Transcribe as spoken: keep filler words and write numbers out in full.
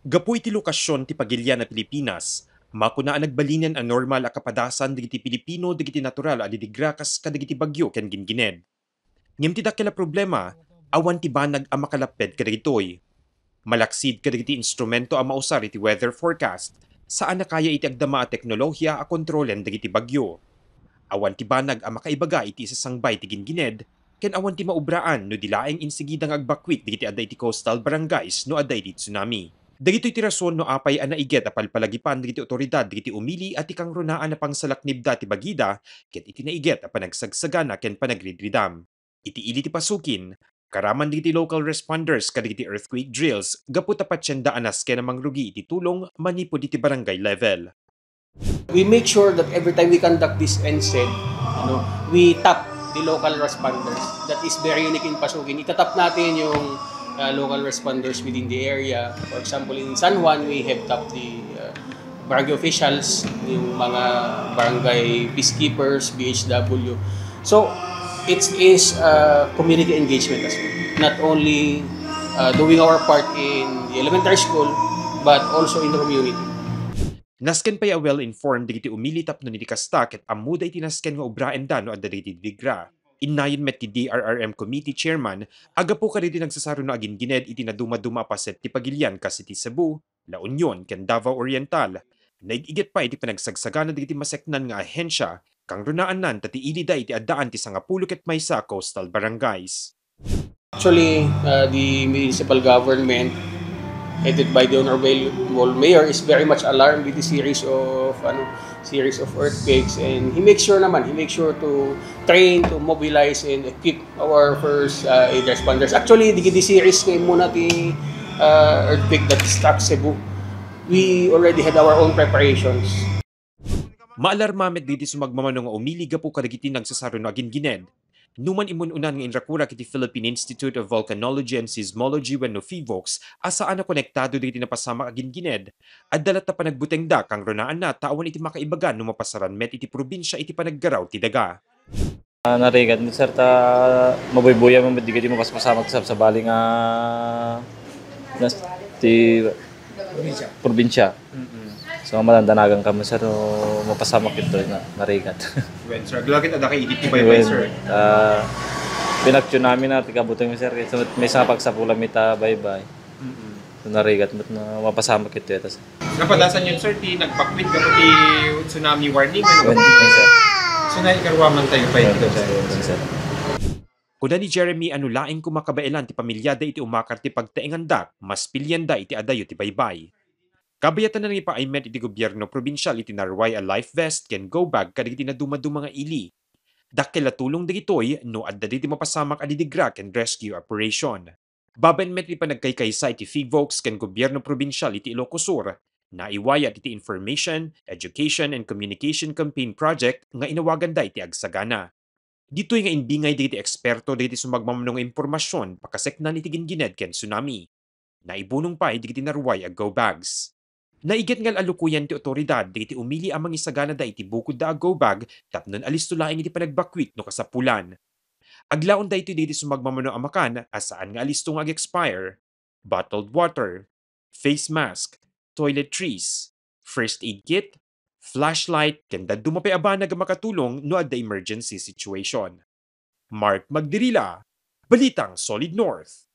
Gapu iti lokasion ti pagilian a Pilipinas, makuna a nagbalinen a normal a kapadasan dagiti Pilipino dagiti natural a didigra kas kadagiti bagyo ken gingined. Ngem ti dakkel a problema, awan ti banag a makalapped kadagitoy. Malaksid kadagiti instrumento a mausar iti weather forecast, saan a kaya iti agdama a teknolohia a kontrolen dagiti bagyo. Awan ti banag a makaibaga iti isasangbay ti gingined, ken awan ti maubraan no di laeng insigida nga agbakwit dagiti adda iti coastal barangays no adda iti tsunami. Dagitoy ti rason no apay a naiget a palpalagipan dagiti otoridad dagiti umili a ti kangrunaan a pangsalaknibda ti bagida ket iti naiget a panagsagsagana ken panagridridam. Iti ili ti Pasukin, karaman dagiti local responders kadagiti earthquake drills gapu ta patienda a nasken a mangrugi iti tulong manipud iti barangay level. We make sure that every time we conduct this NCED, ano, we tap the local responders. That is very unique in Pasukin. Itatap natin yung uh, local responders within the area. For example, in San Juan, we have tapped the uh, barangay officials, yung mga barangay peacekeepers, B H W. So, it is uh, community engagement as well. Not only uh, doing our part in the elementary school, but also in the community. Nasken pay a well-informed dagiti umili tapno iti kasta ket ammoda iti nasken nga obraenda no adda dagiti digra. Innayon met ti D R R M Committee Chairman a gapu kadagiti nagsasaruno a gingined iti nadumaduma a paset ti pagilian kas iti Cebu, La Union, ken Davao Oriental. Naig-iget pay iti panagsagsagana dagiti maseknan nga ahensya, kangrunaannan ta ti ilida iti addaan ti sangapulo ket maysa a coastal barangays. Actually, uh, the municipal government, headed by the honorable mayor, is very much alarmed with the series of ano, series of earthquakes, and he makes sure naman, he makes sure to train, to mobilize, and equip our first uh, aid responders. Actually, dagiti series nga immuna ti uh, earthquake that struck Cebu, we already had our own preparations. Maalarma met dagiti sumagmamano nga umili gapu kadagiti nagsasaruno a gingined. Numan immun-unan nga inrakurak iti Philippine Institute of Volcanology and Seismology wenno PHIVOLCS a saan a konektado dagiti napasamak a gingined, adda latta panagbutengda kangrunaanna ta awan iti makaibaga no mapasaran met iti probinsia iti panaggaraw ti daga. Ah, narigat met, sir, ta mabuybuya man met dagiti mapaspasamak, sir, sabali nga nas ti probinsya. So, madandanagan kamo, sir, no mapasamak ito na narigat. Wen, sir, aglaget adda kay idi ti baybay, sir. Ah, pinag-tsunami na ti kabuteng mi, sir. So, maysa nga pagsapulan mi ta baybay. So, narigat met no mapasamak ito, sir. Napadasan yun, sir, ti nagbakwit gapu ti tsunami warning, ano? Wen, wen, sir. So, naikaruaman tayo pa Wen, ito, sir. Wen, sir. Kuna ni Jeremy a no laeng koma kabaelan ti pamiliada iti umakar ti pagtaenganda, mas pilianda iti adayo ti baybay. Kabayatan a nangipaay met iti gobierno probinsial iti naruay a life vest ken go bag kadagiti nadumaduma nga ili. Dakkel a tulong dagitoy no adda dagiti mapasamak a didigra ken rescue operation. Babaen met iti panagkaykaysa iti PHIVOLCS ken gobierno probinsial iti Ilocos Sur, naiwayat iti Information, Education, and Communication Campaign Project nga inawaganda iti agsagana. Ditoy nga imbingay dagiti eksperto dagiti sumagmamano nga impormasion pakaseknan iti gingined ken tsunami. Naibunong pay dagiti naruay a go bags. Naiget nga al-alukoyan ti otoridad dagiti umili a mangisaganada iti bukodda a go bag tapno alisto laeng iti panagbakwit no kasapulan. Aglaon daytoy dagiti sumagmamano a makan a saan nga alisto nga ag-expire, bottled water, face mask, toiletries, first aid kit, flashlight, ken dadduma pay a banag a makatulong no adda emergency situation. Mark Magdirila, Balitang Solid North.